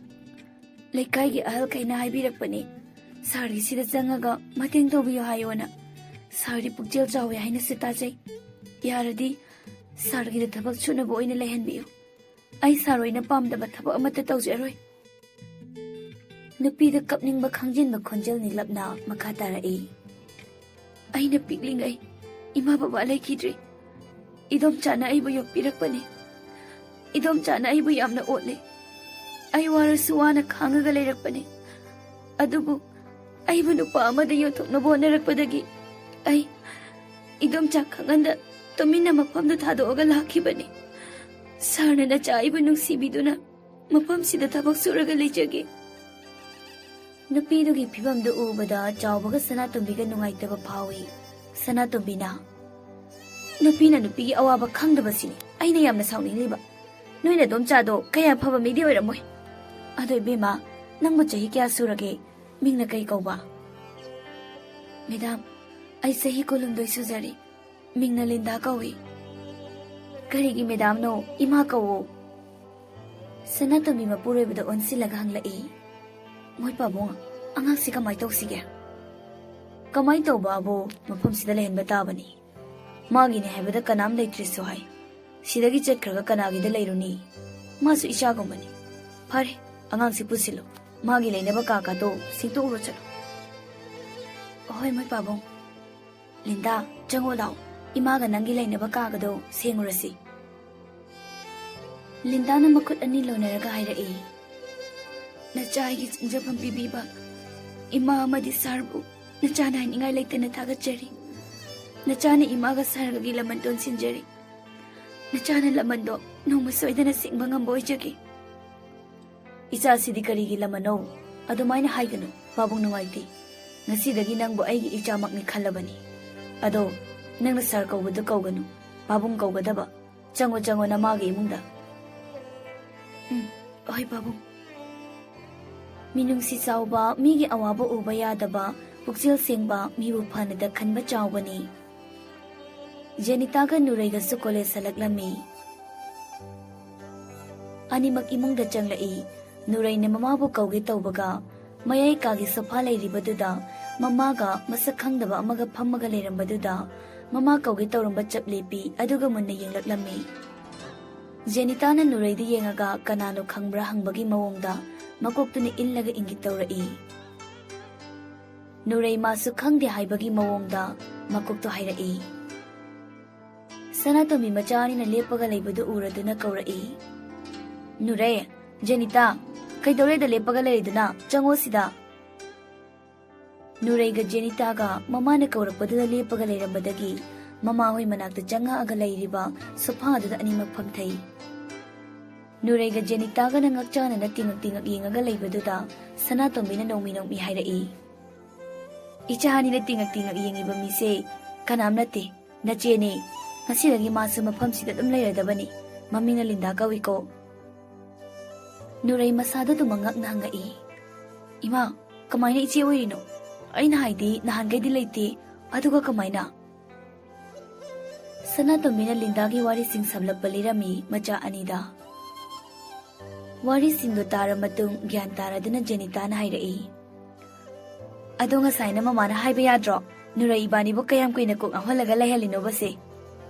ꯂꯩꯀꯥꯏꯒꯤ ꯑꯍꯜꯈꯩꯅ ꯍꯥꯏꯕꯤꯔꯛꯄꯅꯤ, ꯁꯥꯔꯒꯤ ꯁꯤꯗ ꯆꯪꯉꯒ ꯃꯇꯦꯡ ꯇꯧꯕꯤꯌꯨ ꯍꯥꯏꯌꯣꯅ꯫ ꯁꯥꯔꯗꯤ ꯄꯨꯛꯆꯦꯜ ꯆꯥꯎꯋꯦ ꯍꯥꯏꯅꯁꯨ ꯇꯥꯖꯩ꯫ ꯌꯥꯔꯗꯤ ꯁꯥꯔꯒꯤꯗ ꯊꯕꯛ ꯁꯨꯅꯕ ꯑꯣꯏꯅ ꯂꯩꯍꯟꯕꯤꯌꯨ꯫ ꯑꯩ ꯁꯥꯔ ꯍꯣꯏꯅ ꯄꯥꯝꯗꯕ ꯊꯕꯛ ꯑꯃꯠꯇ ꯇꯧꯖꯔꯣꯏ꯫" ꯅꯨꯄꯤꯗ ꯀꯞꯅꯤꯡꯕ ꯈꯪꯖꯤꯟꯕ ꯈꯣꯟꯖꯦꯜ ꯅꯤꯛꯂꯞꯅ ꯃꯈꯥ ꯇꯥꯔꯛꯏ, "ꯑꯩꯅ ꯄꯤꯛꯂꯤꯉꯩ ꯏꯃꯥ ꯕꯕꯥ ꯂꯩꯈꯤꯗ꯭ꯔꯤ꯫ ꯏꯗꯣꯝꯆꯥꯅ ꯑꯩꯕꯨ ꯌꯣꯛꯄꯤꯔꯛꯄꯅꯤ꯫ ꯏꯗꯣꯝꯆꯥꯅ ꯑꯩꯕꯨ ꯌꯥꯝꯅ ꯑꯣꯠꯂꯤ꯫ ꯑꯩ ꯋꯥꯔꯁꯨ ꯋꯥꯅ ꯈꯥꯡꯉꯒ ꯂꯩꯔꯛꯄꯅꯤ꯫ ꯑꯗꯨꯕꯨ ꯑꯩꯕꯨ ꯅꯨꯄꯥ ꯑꯃꯗ ꯌꯣꯟꯊꯣꯛꯅꯕ ꯍꯣꯠꯅꯔꯛꯄꯗꯒꯤ ꯑꯩ ꯏꯗꯣꯝꯆꯥ ꯈꯪꯍꯟꯗ ꯇꯨꯃꯤꯟꯅ ꯃꯐꯝꯗꯨ ꯊꯥꯗꯣꯛꯑꯒ ꯂꯥꯛꯈꯤꯕꯅꯤ꯫ ꯁꯥꯔꯅ ꯅꯆꯥ ꯑꯩꯕꯨ ꯅꯨꯡꯁꯤꯕꯤꯗꯨꯅ ꯃꯐꯝꯁꯤꯗ ꯊꯕꯛ ꯁꯨꯔꯒ ꯂꯩꯖꯒꯦ꯫" ꯅꯨꯄꯤꯗꯨꯒꯤ ꯐꯤꯕꯝꯗꯨ ꯎꯕꯗ ꯆꯥꯎꯕꯒ ꯁꯅꯥꯇꯣꯝꯕꯤꯒ ꯅꯨꯡꯉꯥꯏꯇꯕ ꯐꯥꯎꯏ꯫ ꯁꯅꯥꯇꯣꯝꯕꯤꯅ, "ꯅꯨꯄꯤꯅ ꯅꯨꯄꯤꯒꯤ ꯑꯋꯥꯕ ꯈꯪꯗꯕꯁꯤꯅꯤ ꯑꯩꯅ ꯌꯥꯝꯅ ꯁꯥꯎꯅꯤꯡꯂꯤꯕ꯫ ꯅꯣꯏꯅ ꯑꯗꯣꯝꯆꯥꯗꯣ ꯀꯌꯥ ꯐꯕ ꯃꯤꯗꯤ ꯑꯣꯏꯔꯝꯃꯣꯏ꯫ ꯑꯗꯣ ꯏꯕꯦꯝꯃ, ꯅꯪꯕꯨ ꯆꯍꯤ ꯀꯌꯥ ꯁꯨꯔꯒꯦ? ꯃꯤꯡꯅ ꯀꯩ ꯀꯧꯕ?" "ꯃꯦꯗꯥꯝ, ꯑꯩ ꯆꯍꯤ ꯀꯨꯟꯍꯨꯝꯗꯣꯏ ꯁꯨꯖꯔꯦ꯫ ꯃꯤꯡꯅ ꯂꯤꯟꯗꯥ ꯀꯧꯏ꯫" "ꯀꯔꯤꯒꯤ ꯃꯦꯗꯥꯝꯅꯣ? ꯏꯃꯥ ꯀꯧꯋꯣ꯫" ꯁꯅꯥꯇꯣꯝꯕꯤ ꯃꯄꯨꯔꯣꯏꯕꯗ ꯑꯣꯟꯁꯤꯜꯂꯒ ꯍꯪꯂꯛꯏ, "ꯃꯣꯏ ꯄꯥꯕꯨꯡ, ꯑꯉꯥꯡꯁꯤ ꯀꯃꯥꯏ ꯇꯧꯁꯤꯒꯦ?" "ꯀꯃꯥꯏ ꯇꯧꯕꯕꯨ, ꯃꯐꯝꯁꯤꯗ ꯂꯩꯍꯟꯕ ꯇꯥꯕꯅꯤ꯫ ꯃꯥꯒꯤꯅꯤ ꯍꯥꯏꯕꯗ ꯀꯅꯥꯝ ꯂꯩꯇ꯭ꯔꯦꯁꯨ ꯍꯥꯏ꯫ ꯁꯤꯗꯒꯤ ꯆꯠꯈ꯭ꯔꯒ ꯀꯅꯥꯒꯤꯗ ꯂꯩꯔꯨꯅꯤ? ꯃꯥꯁꯨ ꯏꯆꯥꯒꯨꯝꯕꯅꯤ꯫ ꯐꯔꯦ, ꯑꯉꯥꯡꯁꯤ ꯄꯨꯁꯤꯜꯂꯨ꯫ ꯃꯥꯒꯤ ꯂꯩꯅꯕ ꯀꯥ ꯀꯥꯗꯣ ꯁꯦꯡꯇꯣꯛꯎꯔꯣ ꯆꯠꯂꯨ꯫" "ꯍꯣꯏ, ꯃꯣꯏ ꯄꯥꯕꯨꯡ꯫" "ꯂꯤꯟꯗꯥ, ꯆꯪꯉꯣ ꯂꯥꯛꯑꯣ꯫ ꯏꯃꯥꯒ ꯅꯪꯒꯤ ꯂꯩꯅꯕ ꯀꯥꯒꯗꯣ ꯁꯦꯡꯉꯨꯔꯁꯤ꯫" ꯂꯤꯟꯗꯥꯅ ꯃꯈꯨꯠ ꯑꯅꯤ ꯂꯣꯟꯅꯔꯒ ꯍꯥꯏꯔꯛꯏ, "ꯅꯆꯥ ꯑꯩꯒꯤ ꯆꯤꯡꯖꯐꯝ ꯄꯤꯕꯤꯕ ꯏꯃꯥ ꯑꯃꯗꯤ ꯁꯥꯔꯕꯨ ꯅꯆꯥꯅ ꯍꯥꯏꯅꯤꯡꯉꯥꯏ ꯂꯩꯇꯅ ꯊꯥꯒꯠꯆꯔꯤ꯫ ꯅꯆꯥꯅ ꯏꯃꯥꯒ ꯁꯥꯔꯒꯒꯤ ꯂꯃꯟ ꯇꯣꯟꯁꯤꯟꯖꯔꯤ꯫ ꯅꯆꯥꯅ ꯂꯃꯟꯗꯣ ꯅꯣꯡꯃ ꯁꯣꯏꯗꯅ ꯁꯤꯡꯕ ꯉꯝꯕ ꯑꯣꯏꯖꯒꯦ꯫ ꯏꯆꯥꯁꯤꯗꯤ ꯀꯔꯤꯒꯤ ꯂꯃꯟꯅꯣ? ꯑꯗꯨꯃꯥꯏꯅ ꯍꯥꯏꯒꯅꯨ, ꯄꯥꯕꯨꯡ ꯅꯨꯡꯉꯥꯏꯇꯦ꯫ ꯉꯁꯤꯗꯒꯤ ꯅꯪꯕꯨ ꯑꯩꯒꯤ ꯏꯆꯥꯃꯛꯅꯤ ꯈꯜꯂꯕꯅꯤ꯫ ꯑꯗꯣ ꯅꯪꯅ ꯁꯥꯔ ꯀꯧꯕꯗꯨ ꯀꯧꯒꯅꯨ, ꯄꯥꯕꯨꯡ ꯀꯧꯒꯗꯕ꯫ ꯆꯪꯉꯣ, ꯆꯪꯉꯣ, ꯅꯃꯥꯒꯤ ꯏꯃꯨꯡꯗ꯫ ꯎꯝ, ꯍꯣꯏ, ꯄꯥꯕꯨꯡ꯫ ꯃꯤꯅꯨꯡꯁꯤ ꯆꯥꯎꯕ, ꯃꯤꯒꯤ ꯑꯋꯥꯕ ꯎꯕ ꯌꯥꯗꯕ, ꯄꯨꯛꯆꯦꯜ ꯁꯦꯡꯕ, ꯃꯤꯕꯨ ꯐꯅꯗ ꯈꯟꯕ ꯆꯥꯎꯕꯅꯤ꯫ ꯖꯦꯅꯤꯇꯥꯒ ꯅꯨꯔꯩꯒꯁꯨ ꯀꯣꯂꯦꯖ ꯍꯜꯂꯛꯂꯝꯃꯤ꯫ ꯑꯅꯤꯃꯛ ꯏꯃꯨꯡꯗ ꯆꯪꯂꯛꯏ꯫ ꯅꯨꯔꯩꯅ ꯃꯃꯥꯕꯨ ꯀꯧꯒꯦ ꯇꯧꯕꯒ, ꯃꯌꯥꯏ ꯀꯥꯒꯤ ꯁꯣꯐꯥ ꯂꯩꯔꯤꯕꯗꯨꯗ ꯃꯃꯥꯒ ꯃꯁꯛ ꯈꯪꯗꯕ ꯑꯃꯒ ꯐꯝꯃꯒ ꯂꯩꯔꯝꯕꯗꯨꯗ, ꯃꯃꯥ ꯀꯧꯒꯦ ꯇꯧꯔꯝꯕ ꯆꯞ ꯂꯦꯞꯄꯤ, ꯑꯗꯨꯒ ꯃꯨꯟꯅ ꯌꯦꯡꯂꯛꯂꯝꯃꯤ꯫ ꯖꯦꯅꯤꯇꯥꯅ ꯅꯨꯔꯩꯗ ꯌꯦꯡꯉꯒ ꯀꯅꯥꯅꯣ ꯈꯪꯕ꯭ꯔꯥ ꯍꯪꯕꯒꯤ ꯃꯑꯣꯡꯗ ꯃꯀꯣꯛꯇꯨꯅ ꯏꯜꯂꯒ ꯏꯪꯒꯤꯠ ꯇꯧꯔꯛꯏ꯫ ꯅꯨꯔꯩ ꯃꯥꯁꯨ ꯈꯪꯗꯦ ꯍꯥꯏꯕꯒꯤ ꯃꯑꯣꯡꯗ ꯃꯀꯣꯛꯇꯣ ꯍꯥꯏꯔꯛꯏ꯫ ꯁꯅꯥꯇꯣꯝꯕꯤ ꯃꯆꯥ ꯑꯅꯤꯅ ꯂꯦꯞꯄꯒ ꯂꯩꯕꯗꯨ ꯎꯔꯗꯨꯅ ꯀꯧꯔꯛꯏ꯫ "ꯅꯨꯔꯩ, ꯖꯦꯅꯤꯇꯥ, ꯀꯩꯗꯧꯔꯦꯗ ꯂꯦꯞꯄꯒ ꯂꯩꯔꯤꯗꯨꯅ? ꯆꯪꯉꯣ ꯁꯤꯗ꯫" ꯅꯨꯔꯩꯒ ꯖꯦꯅꯤꯇꯥꯒ ꯃꯃꯥꯅ ꯀꯧꯔꯛꯄꯗꯨꯗ ꯂꯦꯞꯄꯒ ꯂꯩꯔꯝꯕꯗꯒꯤ ꯃꯃꯥꯍꯣꯏ ꯃꯅꯥꯛꯇ ꯆꯪꯉꯛꯑꯒ ꯂꯩꯔꯤꯕ ꯁꯣꯐꯥꯗꯨꯗ ꯑꯅꯤꯃꯛ ꯐꯝꯊꯩ꯫ ꯅꯨꯔꯩꯒ ꯖꯦꯅꯤꯇꯥꯒꯅ ꯉꯛꯆꯥꯅꯅ ꯇꯤꯉꯛ ꯇꯤꯉꯛ ꯌꯦꯡꯉꯒ ꯂꯩꯕꯗꯨꯗ ꯁꯅꯥꯇꯣꯝꯕꯤꯅ ꯅꯣꯡꯃꯤ ꯅꯣꯡꯃꯤ ꯍꯥꯏꯔꯛꯏ꯫ "ꯏꯆꯥ ꯑꯅꯤꯅ ꯇꯤꯉꯛ ꯇꯤꯉꯛ ꯌꯦꯡꯉꯤꯕ ꯃꯤꯁꯦ ꯀꯅꯥꯝ ꯅꯠꯇꯦ, ꯅꯆꯦꯅꯦ꯫ ꯉꯁꯤꯗꯒꯤ ꯃꯥꯁꯨ ꯃꯐꯝꯁꯤꯗ ꯑꯗꯨꯝ ꯂꯩꯔꯗꯕꯅꯤ꯫ ꯃꯃꯤꯡꯅ ꯂꯤꯟꯗꯥ ꯀꯧꯏꯀꯣ꯫" ꯅꯨꯔꯩ ꯃꯁꯥꯗ ꯑꯗꯨꯃꯛ ꯉꯛꯅ ꯍꯪꯉꯛꯏ꯫ "ꯏꯃꯥ, ꯀꯃꯥꯏꯅ ꯏꯆꯦ ꯑꯣꯏꯔꯤꯅꯣ? ꯑꯩꯅ ꯍꯥꯏꯗꯤ ꯅꯍꯥꯟꯈꯩꯗꯤ ꯂꯩꯇꯦ, ꯑꯗꯨꯒ ꯀꯃꯥꯏꯅ?" ꯁꯅꯥꯇꯣꯝꯕꯤꯅ ꯂꯤꯟꯗꯥꯒꯤ ꯋꯥꯔꯤꯁꯤꯡ ꯁꯝꯂꯞꯄ ꯂꯤꯔꯝꯃꯤ ꯃꯆꯥ ꯑꯅꯤꯗ꯫ ꯋꯥꯔꯤꯁꯤꯡꯗꯨ ꯇꯥꯔ ꯃꯇꯨꯡ ꯒ꯭ꯌꯥꯟ ꯇꯥꯔꯗꯨꯅ ꯖꯦꯅꯤꯇꯥꯅ ꯍꯥꯏꯔꯛꯏ꯫ "ꯑꯗꯣ ꯉꯁꯥꯏꯅ ꯃꯃꯥꯅ ꯍꯥꯏꯕ ꯌꯥꯗ꯭ꯔꯣ? ꯅꯨꯔꯩ ꯏꯕꯥꯅꯤꯕꯨ ꯀꯌꯥꯝ ꯀꯨꯏꯅ ꯀꯣꯛ ꯉꯥꯎꯍꯜꯂꯒ ꯂꯩꯍꯜꯂꯤꯅꯣꯕꯁꯦ?"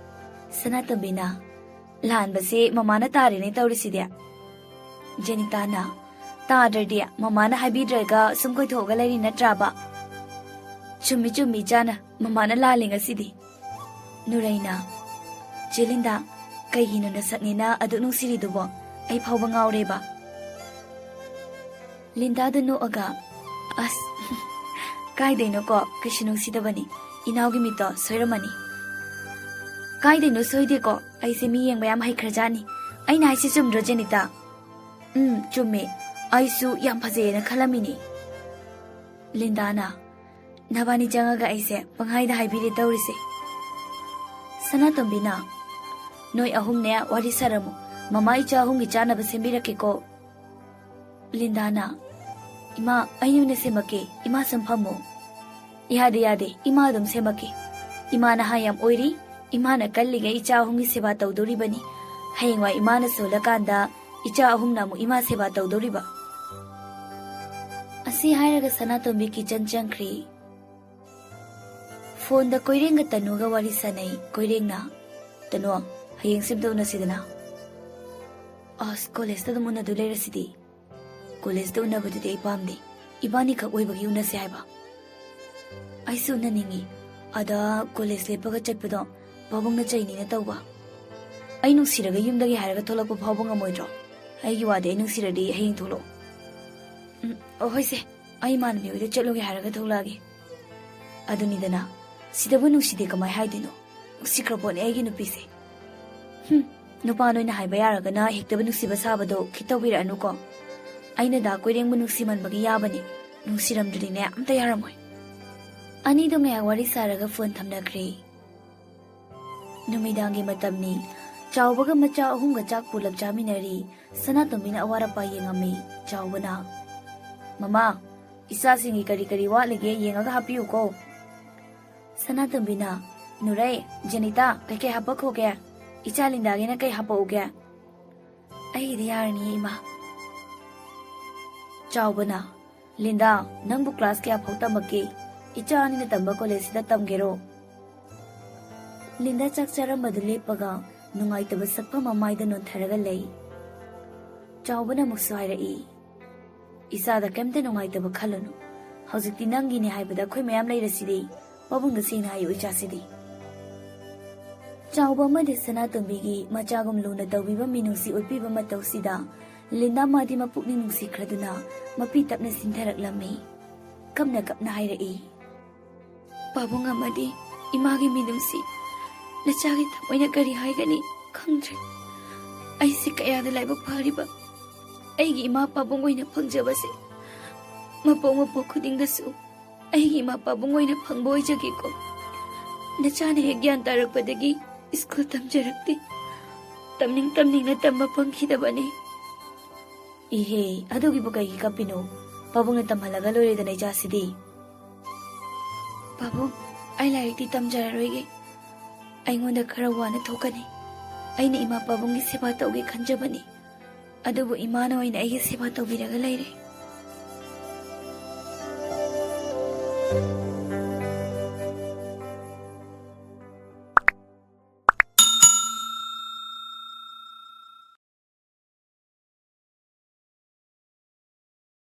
ꯁꯅꯥꯇꯣꯝꯕꯤꯅ, "ꯂꯥꯟꯕꯁꯦ ꯃꯃꯥꯅ ꯇꯥꯔꯦꯅꯦ ꯇꯧꯔꯤꯁꯤꯗꯤ꯫" ꯖꯦꯅꯤꯇꯥꯅ, "ꯇꯥꯗ꯭ꯔꯗꯤ ꯃꯃꯥꯅ ꯍꯥꯏꯕꯤꯗ꯭ꯔꯒ ꯁꯨꯝ ꯀꯣꯏꯊꯣꯛꯑꯒ ꯂꯩꯔꯤ ꯅꯠꯇ꯭ꯔꯥꯕ?" "ꯆꯨꯝꯃꯤ, ꯆꯨꯝꯃꯤ, ꯏꯆꯥꯅ, ꯃꯃꯥꯅ ꯂꯥꯜꯂꯦ ꯉꯁꯤꯗꯤ꯫" ꯅꯨꯔꯩꯅ, "ꯆꯦ ꯂꯤꯟꯗꯥ, ꯀꯩꯒꯤꯅꯣ ꯅꯁꯛꯅꯦꯅ ꯑꯗꯨꯛ ꯅꯨꯡꯁꯤꯔꯤꯗꯨꯕꯣ? ꯑꯩ ꯐꯥꯎꯕ ꯉꯥꯎꯔꯦꯕ꯫" ꯂꯤꯟꯗꯥꯗ ꯅꯣꯛꯑꯒ, "ꯑꯁ, ꯀꯥꯏꯗꯩꯅꯣꯀꯣ, ꯀꯩꯁꯨ ꯅꯨꯡꯁꯤꯗꯕꯅꯤ꯫ ꯏꯅꯥꯎꯒꯤ ꯃꯤꯠꯇꯣ ꯁꯣꯏꯔꯝꯃꯅꯤ꯫ ꯀꯥꯏꯗꯩꯅꯣ ꯁꯣꯏꯗꯦꯀꯣ, ꯑꯩꯁꯦ ꯃꯤ ꯌꯦꯡꯕ ꯌꯥꯝ ꯍꯩꯈ꯭ꯔꯖꯥꯠꯅꯤ꯫ ꯑꯩꯅ ꯍꯥꯏꯁꯤ ꯆꯨꯝꯗ꯭ꯔꯣ, ꯖꯦꯅꯤꯇꯥ? ꯎꯝ, ꯆꯨꯝꯃꯦ꯫ ꯑꯩꯁꯨ ꯌꯥꯝ ꯐꯖꯩꯌꯦꯅ ꯈꯜꯂꯝꯃꯤꯅꯤ꯫ ꯂꯤꯟꯗꯥꯅ, "ꯅꯕꯥꯅꯤ ꯆꯪꯉꯒ ꯑꯩꯁꯦ ꯄꯪꯍꯥꯏꯗ ꯍꯥꯏꯕꯤꯔꯦ ꯇꯧꯔꯤꯁꯦ꯫" ꯁꯅꯥꯇꯣꯝꯕꯤꯅ, "ꯅꯣꯏ ꯑꯍꯨꯝꯅꯦ ꯋꯥꯔꯤ ꯁꯥꯔꯝꯃꯨ꯫ ꯃꯃꯥ ꯏꯆꯥ ꯑꯍꯨꯝꯒꯤ ꯆꯥꯅꯕ ꯁꯦꯝꯕꯤꯔꯛꯀꯦꯀꯣ꯫" ꯂꯤꯟꯗꯥꯅ, "ꯏꯃꯥ, ꯑꯩ ꯑꯣꯏꯅ ꯁꯦꯝꯃꯛꯀꯦ꯫ ꯏꯃꯥ ꯁꯨꯝ ꯐꯝꯃꯣ꯫" "ꯌꯥꯗꯦ, ꯌꯥꯗꯦ, ꯏꯃꯥ ꯑꯗꯨꯝ ꯁꯦꯝꯃꯛꯀꯦ꯫ ꯏꯃꯥ ꯅꯍꯥ ꯌꯥꯝ ꯑꯣꯏꯔꯤ꯫ ꯏꯃꯥꯅ ꯀꯜꯂꯤꯉꯩ ꯏꯆꯥ ꯑꯍꯨꯝꯒꯤ ꯁꯦꯕꯥ ꯇꯧꯗꯣꯔꯤꯕꯅꯤ꯫ ꯍꯌꯦꯡꯋꯥꯏ ꯏꯃꯥꯅ ꯁꯣꯜꯂꯀꯥꯟꯗ ꯏꯆꯥ ꯑꯍꯨꯝꯅ ꯑꯃꯨꯛ ꯏꯃꯥ ꯁꯦꯕꯥ ꯇꯧꯗꯣꯔꯤꯕ꯫" ꯑꯁꯤ ꯍꯥꯏꯔꯒ ꯁꯅꯥꯇꯣꯝꯕꯤ ꯀꯤꯆꯟ ꯆꯪꯈ꯭ꯔꯤ꯫ ꯐꯣꯟꯗ ꯀꯣꯏꯔꯦꯡꯒ ꯇꯅꯨꯒ ꯋꯥꯔꯤ ꯁꯥꯟꯅꯩ꯫ ꯀꯣꯏꯔꯦꯡꯅ, "ꯇꯅꯨ, ꯍꯌꯦꯡꯁꯦ ꯑꯝꯇ ꯎꯅꯁꯤꯗꯅ꯫" "ꯑꯁ, ꯀꯣꯂꯦꯖꯇ ꯑꯗꯨꯝ ꯎꯅꯗꯣꯏ ꯂꯩꯔꯁꯤꯗꯤ꯫" "ꯀꯣꯂꯦꯖꯇ ꯎꯅꯕꯗꯨꯗꯤ ꯑꯩ ꯄꯥꯝꯗꯦ꯫ ꯏꯕꯥꯅꯤꯈꯛ ꯑꯣꯏꯕꯒꯤ ꯎꯅꯁꯦ ꯍꯥꯏꯕ꯫" "ꯑꯩꯁꯨ ꯎꯅꯅꯤꯡꯉꯤ꯫ ꯑꯗ ꯀꯣꯂꯦꯖ ꯂꯦꯞꯄꯒ ꯆꯠꯄꯗꯣ ꯄꯥꯕꯨꯡꯅ ꯆꯩꯅꯤꯅ ꯇꯧꯕ꯫" "ꯑꯩ ꯅꯨꯡꯁꯤꯔꯒ ꯌꯨꯝꯗꯒꯤ ꯍꯥꯏꯔꯒ ꯊꯣꯛꯂꯛꯄ ꯐꯥꯎꯕ ꯉꯝꯃꯣꯏꯗ꯭ꯔꯣ? ꯑꯩꯒꯤ ꯋꯥꯗꯤ ꯑꯩ ꯅꯨꯡꯁꯤꯔꯗꯤ ꯍꯌꯦꯡ ꯊꯣꯛꯂꯛꯑꯣ꯫" "ꯎꯝ, ꯑꯣ, ꯍꯣꯏꯁꯦ꯫ ꯑꯩ ꯏꯃꯥꯟꯅꯕꯤ ꯍꯣꯏꯗ ꯆꯠꯂꯨꯒꯦ ꯍꯥꯏꯔꯒ ꯊꯣꯛꯂꯛꯑꯒꯦ꯫" "ꯑꯗꯨꯅꯤꯗꯅ, ꯁꯤꯗꯕꯨ ꯅꯨꯡꯁꯤꯗꯦ ꯀꯃꯥꯏ ꯍꯥꯏꯗꯣꯏꯅꯣ? ꯅꯨꯡꯁꯤꯈ꯭ꯔ ꯄꯣꯠꯅꯦ ꯑꯩꯒꯤ ꯅꯨꯄꯤꯁꯦ꯫" "ꯍꯨꯝ, ꯅꯨꯄꯥ ꯅꯣꯏꯅ ꯍꯥꯏꯕ ꯌꯥꯔꯒꯅ ꯍꯦꯛꯇꯕꯨ ꯅꯨꯡꯁꯤꯕ ꯁꯥꯕꯗꯣ ꯈꯤꯠ ꯇꯧꯕꯤꯔꯛꯑꯅꯨꯀꯣ꯫ ꯑꯩꯅ ꯗꯥ ꯀꯣꯏꯔꯦꯡꯕꯨ ꯅꯨꯡꯁꯤꯃꯟꯕꯒꯤ ꯌꯥꯕꯅꯤ꯫ ꯅꯨꯡꯁꯤꯔꯝꯗ꯭ꯔꯗꯤꯅꯦ ꯑꯝꯇ ꯌꯥꯔꯝꯃꯣꯏ꯫" ꯑꯅꯤꯗꯣ ꯉꯥꯏꯍꯥꯛ ꯋꯥꯔꯤ ꯁꯥꯔꯒ ꯐꯣꯟ ꯊꯝꯅꯈ꯭ꯔꯦ꯫ ꯅꯨꯃꯤꯗꯥꯡꯒꯤ ꯃꯇꯝꯅꯤ꯫ ꯆꯥꯎꯕꯒ ꯃꯆꯥ ꯑꯍꯨꯝꯒ ꯆꯥꯛ ꯄꯨꯂꯞ ꯆꯥꯃꯤꯟꯅꯔꯤ꯫ ꯁꯅꯥꯇꯣꯝꯕꯤꯅ ꯑꯋꯥꯠ ꯑꯄꯥ ꯌꯦꯡꯉꯝꯃꯤ꯫ ꯆꯥꯎꯕꯅ, "ꯃꯃꯥ, ꯏꯆꯥꯁꯤꯡꯒꯤ ꯀꯔꯤ ꯀꯔꯤ ꯋꯥꯠꯂꯤꯒꯦ ꯌꯦꯡꯉꯒ ꯍꯥꯞꯄꯤꯌꯨꯀꯣ꯫" ꯁꯅꯥꯇꯣꯝꯕꯤꯅ, "ꯅꯨꯔꯩ, ꯖꯦꯅꯤꯇꯥ, ꯀꯩꯀꯩ ꯍꯥꯞꯄꯛꯈꯣꯒꯦ? ꯏꯆꯥ ꯂꯤꯟꯗꯥꯒꯤꯅ ꯀꯩ ꯍꯥꯞꯄꯛꯎꯒꯦ?" "ꯑꯩꯒꯤꯗꯤ ꯌꯥꯔꯅꯤꯌꯦ, ꯏꯃꯥ꯫" ꯆꯥꯎꯕꯅ, "ꯂꯤꯟꯗꯥ, ꯅꯪꯕꯨ ꯀ꯭ꯂꯥꯁ ꯀꯌꯥ ꯐꯥꯎ ꯇꯝꯃꯛꯀꯦ? ꯏꯆꯥ ꯑꯅꯤꯅ ꯇꯝꯕ ꯀꯣꯂꯦꯖꯁꯤꯗ ꯇꯝꯒꯦꯔꯣ?" ꯂꯤꯟꯗꯥ ꯆꯥꯛ ꯆꯥꯔꯝꯕꯗꯨ ꯂꯦꯞꯄꯒ ꯅꯨꯡꯉꯥꯏꯇꯕ ꯁꯛꯐꯝ ꯃꯃꯥꯏꯗ ꯅꯣꯟꯊꯔꯒ ꯂꯩ꯫ ꯆꯥꯎꯕꯅ ꯑꯃꯨꯛꯁꯨ ꯍꯥꯏꯔꯛꯏ, "ꯏꯆꯥꯗ ꯀꯩꯝꯇ ꯅꯨꯡꯉꯥꯏꯇꯕ ꯈꯜꯂꯨꯅꯨ꯫ ꯍꯧꯖꯤꯛꯇꯤ ꯅꯪꯒꯤꯅꯦ ꯍꯥꯏꯕꯗ ꯑꯩꯈꯣꯏ ꯃꯌꯥꯝ ꯂꯩꯔꯁꯤꯗꯤ꯫ ꯄꯥꯕꯨꯡꯗ ꯁꯦꯡꯅ ꯍꯥꯏꯌꯨ ꯏꯆꯥꯁꯤꯗꯤ꯫" ꯆꯥꯎꯕ ꯑꯃꯗꯤ ꯁꯅꯥꯇꯣꯝꯕꯤꯒꯤ ꯃꯆꯥꯒꯨꯝ ꯂꯨꯅ ꯇꯧꯕꯤꯕ ꯃꯤꯅꯨꯡꯁꯤ ꯎꯠꯄꯤꯕ ꯃꯇꯧꯁꯤꯗ ꯂꯤꯟꯗꯥ ꯃꯥꯗꯤ ꯃꯄꯨꯛꯅꯤꯡ ꯅꯨꯡꯁꯤꯈ꯭ꯔꯗꯨꯅ ꯃꯄꯤ ꯇꯞꯅ ꯁꯤꯟꯊꯔꯛꯂꯝꯃꯤ꯫ ꯀꯞꯅ ꯀꯞꯅ ꯍꯥꯏꯔꯛꯏ꯫ "ꯄꯥꯕꯨꯡ ꯑꯃꯗꯤ ꯏꯃꯥꯒꯤ ꯃꯤꯅꯨꯡꯁꯤ, ꯅꯆꯥꯒꯤ ꯊꯃꯣꯏꯅ ꯀꯔꯤ ꯍꯥꯏꯒꯅꯤ ꯈꯪꯗ꯭ꯔꯦ꯫ ꯑꯩꯁꯦ ꯀꯌꯥꯗ ꯂꯥꯏꯕꯛ ꯐꯔꯤꯕ꯫ ꯑꯩꯒꯤ ꯏꯃꯥ ꯄꯥꯕꯨꯡ ꯑꯣꯏꯅ ꯐꯪꯖꯕꯁꯦ ꯃꯄꯣꯛ ꯃꯄꯣꯛ ꯈꯨꯗꯤꯡꯗꯁꯨ ꯑꯩꯒꯤ ꯏꯃꯥ ꯄꯥꯕꯨꯡ ꯑꯣꯏꯅ ꯐꯪꯕ ꯑꯣꯏꯖꯒꯦꯀꯣ꯫ ꯅꯆꯥꯅ ꯍꯦꯛ ꯒ꯭ꯌꯥꯟ ꯇꯥꯔꯛꯄꯗꯒꯤ ꯁ꯭ꯀꯨꯜ ꯇꯝꯖꯔꯛꯇꯦ꯫ ꯇꯝꯅꯤꯡ ꯇꯝꯅꯤꯡꯅ ꯇꯝꯕ ꯐꯪꯈꯤꯗꯕꯅꯤ꯫" "ꯏꯍꯦ, ꯑꯗꯨꯒꯤꯕꯨ ꯀꯩꯒꯤ ꯀꯞꯄꯤꯅꯣ? ꯄꯥꯕꯨꯡꯅ ꯇꯝꯍꯜꯂꯒ ꯂꯣꯏꯔꯦꯗꯅ ꯏꯆꯥꯁꯤꯗꯤ꯫" "ꯄꯥꯕꯨꯡ, ꯑꯩ ꯂꯥꯏꯔꯤꯛꯇꯤ ꯇꯝꯖꯔꯔꯣꯏꯒꯦ꯫ ꯑꯩꯉꯣꯟꯗ ꯈꯔ ꯋꯥꯅ ꯊꯣꯛꯀꯅꯤ꯫ ꯑꯩꯅ ꯏꯃꯥ ꯄꯥꯕꯨꯡꯒꯤ ꯁꯦꯕꯥ ꯇꯧꯒꯦ ꯈꯟꯖꯕꯅꯤ꯫ ꯑꯗꯨꯕꯨ ꯏꯃꯥꯅ ꯑꯣꯏꯅ ꯑꯩꯒꯤ ꯁꯦꯕꯥ ꯇꯧꯕꯤꯔꯒ ꯂꯩꯔꯦ꯫"